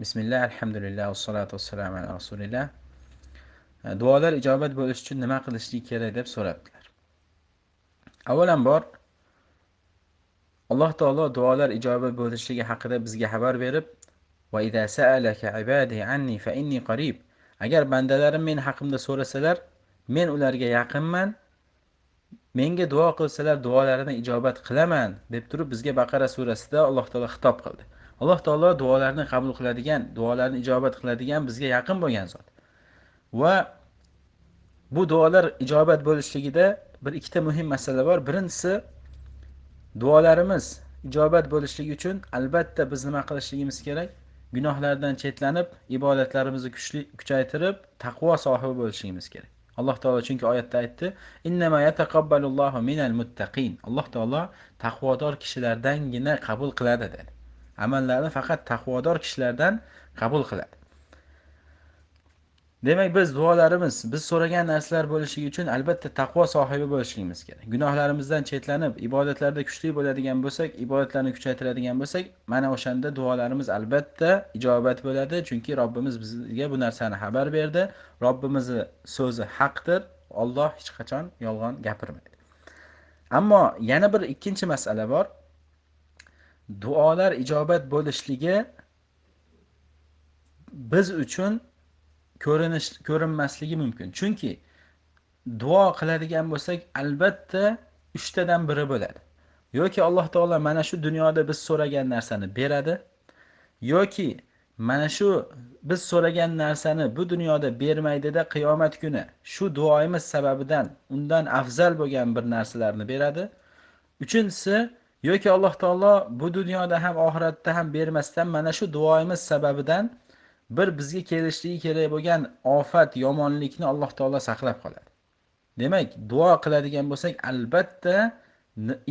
Bismillah, alhamdulillah, vassalotu vassalamu ala rasulillah. Duolar ijobat bo'lishi uchun nima qilishlik kerak deb so'rabdilar. Avvalambor Alloh taolo duolar ijobat bo'lishligi haqida bizga xabar berib, va iza sa'alaka ibadi anni fa inni qarib. Agar bandalarim men haqimda so'rasalar, men ularga yaqinman. Menga duo qilsalar, duolarini ijobat qilaman deb turib bizga Baqara surasida Alloh taolo xitob qildi. Alloh taolo duolarni qabul qiladigan, duolarni ijobat qiladigan bizga yaqin bo'lgan zot. Va bu duolar ijobat bo'lishligida bir ikkita muhim masala bor. Birinchisi, duolarimiz ijobat bo'lishligi uchun albatta biz nima qilishligimiz kerak? Gunohlardan chetlanib, ibodatlarimizni kuchli kuchaytirib, taqvo sohibi bo'lishligimiz kerak. Alloh taolo chunki oyatda aytdi: "Innama yataqabbalullohu minal muttaqin." Alloh taolo taqvodor kishilardangina qabul qiladi dedi. Amallarni faqat taqvodor kishilardan qabul qiladi. Demak, biz duolarimiz, biz so'ragan narsalar bo'lishligi uchun albatta taqvo sohibi bo'lishligimiz kerak. Gunohlarimizdan chetlanib, ibodatlarda kuchli bo'ladigan bo'lsak, ibodatlarni kuchaytiradigan bo'lsak, mana o'shanda duolarimiz albatta ijobat bo'ladi, chunki Robbimiz bizga bu narsani xabar berdi. Robbimizning so'zi haqdir. Alloh hech qachon yolg'on gapirmaydi. Ammo yana bir ikkinchi masala bor. Duolar ijobat bo'lishligi biz uchun ko'rinmasligi mumkin. Chunki duo qiladigan bo'lsak, albatta uchtadan biri bo'ladi. Yoki Alloh taolo mana shu dunyoda biz so'ragan narsani beradi, yoki mana shu biz so'ragan narsani bu dunyoda bermaydi-da, qiyomat kuni shu duoimiz sababidan undan afzal bo'lgan bir narsalarni beradi. Uchinchisi, yoki Alloh taolo bu dunyoda ham oxiratda ham bermasdan mana shu duoimiz sababidan bir bizga kelishligi kerak bo'lgan ofat, yomonlikni Alloh taolo saqlab qoladi. Demak, duo qiladigan bo'lsak, albatta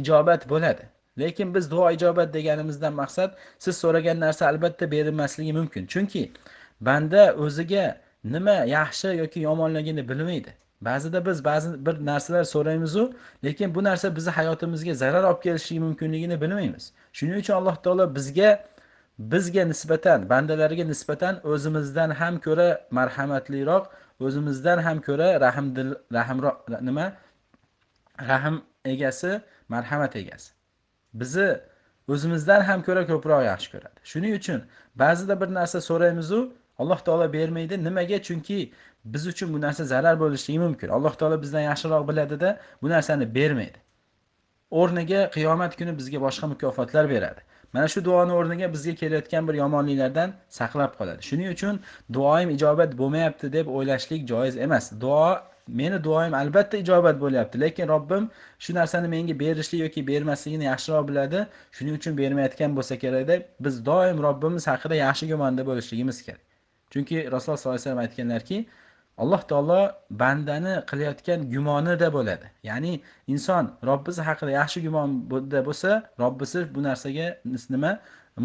ijobat bo'ladi. Lekin biz duo ijobat deganimizdan maqsad siz so'ragan narsa albatta berilmasligi mumkin. Chunki banda o'ziga nima yaxshi yoki yomonligini bilmaydi. Ba'zida biz ba'zi bir narsalar so'raymiz-u, lekin bu narsa bizni hayotimizga zarar olib kelishi mumkinligini bilmaymiz. Shuning uchun Alloh taolo bizga nisbatan, bandalarga nisbatan o'zimizdan ham ko'ra marhamatliroq, o'zimizdan ham ko'ra rahimroq, nima? Rahm egasi, marhamat egasi. Bizni o'zimizdan ham ko'ra ko'proq yaxshi ko'radi. Shuning uchun ba'zida bir narsa so'raymiz-u, Alloh taolo bermaydi. Nimaga? Chunki biz uchun bu narsa zarar bo'lishligi mumkin. Alloh taolo bizdan yaxshiroq biladida, bu narsani bermaydi. O'rniga qiyomat kuni bizga boshqa mukofotlar beradi. Mana shu duoni o'rniga bizga kelayotgan bir yomonliklardan saqlab qoladi. Shuning uchun duoim ijobat bo'lmayapti deb o'ylashlik joiz emas. Meni duoim albatta ijobat bo'lyapti, lekin Robbim shu narsani menga berishlik yoki bermasligini yaxshiroq biladi. Shuning uchun bermayotgan bo'lsa kerak deb biz doim Robbimiz haqida yaxshi gumonda bo'lishligimiz kerak. Chunki Rasululloh sollallohu alayhi vasallam aytganlarki, Alloh taolo bandani qilayotgan gumonida bo'ladi. Ya'ni inson Robbisi haqida yaxshi gumonda bo'lsa, Robbisi bu narsaga nima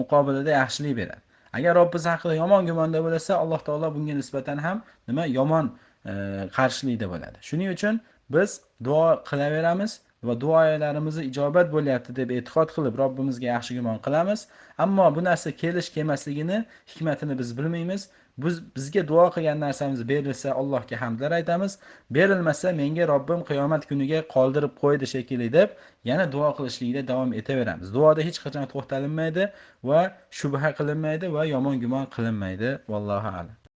muqobilida yaxshilik beradi. Agar Robbisi haqida yomon gumonda bo'lsa, Alloh taolo bunga nisbatan ham nima yomon qarshilikda bo'ladi. Shuning uchun biz duo qilaveramiz va duolarimizni ijobat bo'lyapti deb e'tiqod qilib Robbimizga yaxshi gumon qilamiz. Ammo bu narsa kelish kelmasligini, hikmatini biz bilmaymiz. Bizga duo qilgan narsamiz berilsa Allohga hamdlar aytamiz, berilmasa menga Robbim qiyomat kuniga qoldirib qo'ydi shekilli deb yana duo qilishlikda davom etaveramiz. Duoda hech qachon to'xtalinmaydi va shubha qilinmaydi va yomon gumon qilinmaydi. Vallohu a'lam.